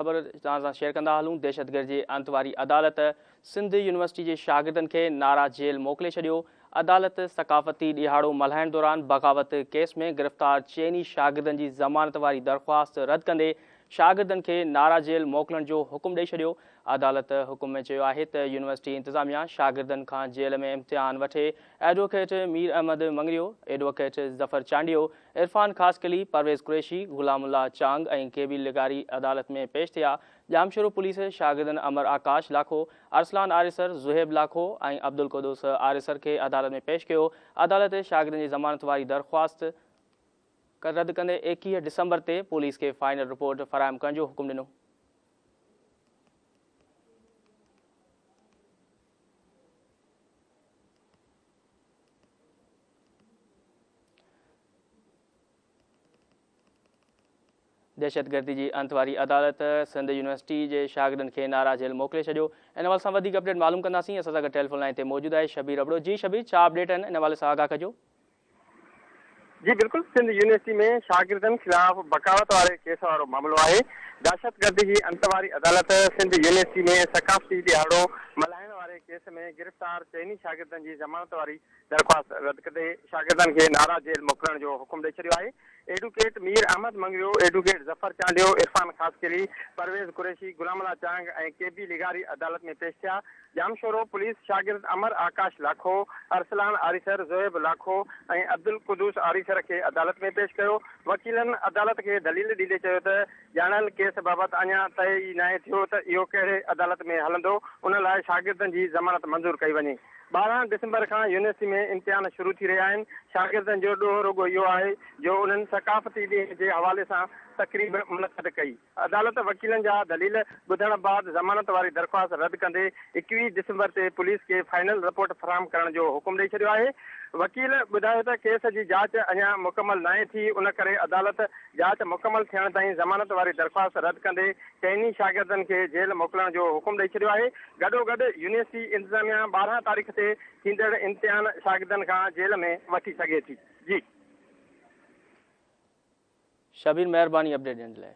خبر توهان سان شيئر ڪندا هلون، دهشتگردي جي انت واري عدالت سنڌ يونيورسٽي جي شاگردن کي نارا جيل موڪلي ڇڏيو، عدالت ثقافتي ڏهاڙو ملهائڻ دوران بغاوت ڪيس ۾ گرفتار چئني شاگردن جي ضمانت واري درخواست رد ڪندي شاگردن کي نارا جيل موڪلڻ جو حڪم ڏئي ڇڏيو، عدالت حڪم ۾ چيو آهي ته يونيورسٽي انتظاميا شاگردن کان جيل ۾ امتحان وٺي، ايڊووڪيٽ مير احمد مڱريو، ايڊووڪيٽ ظفر چانڊيو، عرفان خاصخيلي، پرويز قريشي، غلام الله چانگ ۽ ڪي بي لغاري عدالت ۾ پيش ٿيا. ڄامشورو پوليس شاگردن امر آڪاش لاکو، ارسلان آريسر، زوهيب لاکو ۽ عبدالقدوس آريسر کي عدالت ۾ پيش ڪيو. عدالت شاگردن جي ضمانت واري درخواست رد ڪندي 21 ڊسمبر تي پوليس کي فائنل رپورٽ فراهم ڪرڻ جو حڪم ڏنو. دهشتگردي جي انت واري عدالت سنڌ يونيورسٽي جي شاگردن کي نارا جيل موڪلي ڇڏيو. ان حوالي سان وڌيڪ اپڊيٽ معلوم ڪنداسين. اسان سان گڏ ٽيليفون لائين تي موجود آهي شبير ابڙو. جي شبير ڇا اپڊيٽ آهن ان حوالي سان آگاهه ڪجو. جي بلڪل سنڌ يونيورسٽي ۾ شاگردن خلاف بغاوت واري ڪيس وارو معاملو آهي. دهشتگردي جي انت واري عدالت سنڌ يونيورسٽي ۾ ثقافتي ڏهاڙو ملهائڻ واري ڪيس ۾ گرفتار چئني شاگردن جي ضمانت واري درخواست رد ڪندي شاگردن کي نارا جيل موڪلڻ جو حڪم ڏئي ڇڏيو آهي. ايڊوڪيٽ مير احمد مڱريو، ايڊوڪيٽ ظفر چانڊيو، عرفان خاصخيلي، پرويز قريشي، غلام الله چانگ ۽ ڪي بي لغاري عدالت ۾ پيش ٿيا. ڄامشورو پوليس شاگرد امر آڪاش لاکو، ارسلان آريسر، زوهيب لاکو ۽ عبدالقدوس آريسر کي عدالت ۾ پيش ڪيو. وڪيلن عدالت کي دليل ڏيندي چيو ته ڄاڻايل ڪيس بابت اڃا طئي ئي ناهي ٿيو ته اهو ڪهڙي عدالت ۾ هلندو، ان لاء شاگردن جي ضمانت منظور ڪئي وڃي. 12 ڊسمبر کان يونيورسٽي ۾ امتحان شروع ٿي رهيا آهن، شاگردن جو ڏوهه رڳو اهو آهي جو انهن ثقافتي ڏينهن جي حوالي سان تقريب منعقد ڪئي. عدالت وڪيلن جا دليل ٻڌڻ بعد ضمانت واري درخواست رد ڪندي 21 ڊسمبر تي پوليس کي فائنل رپورٽ فراهم ڪرڻ جو حڪم ڏئي ڇڏيو آهي. وڪيل ٻڌايو ته ڪيس جي جاچ اڃا مڪمل ناهي ٿي ان ڪري عدالت جاچ مڪمل ٿيڻ تائين ضمانت واري درخواست رد ڪندي چئني شاگردن کي جيل موڪلڻ جو حڪم ڏئي ڇڏيو آهي. گڏوگڏ يونيورسٽي انتظاميا 12 تاريخ تي ٿيندڙ امتحان شاگردن کان جيل ۾ وٺي سگهي ٿي. جي. شبير مهرباني اپڊيٽ ڏيڻ جي لاء.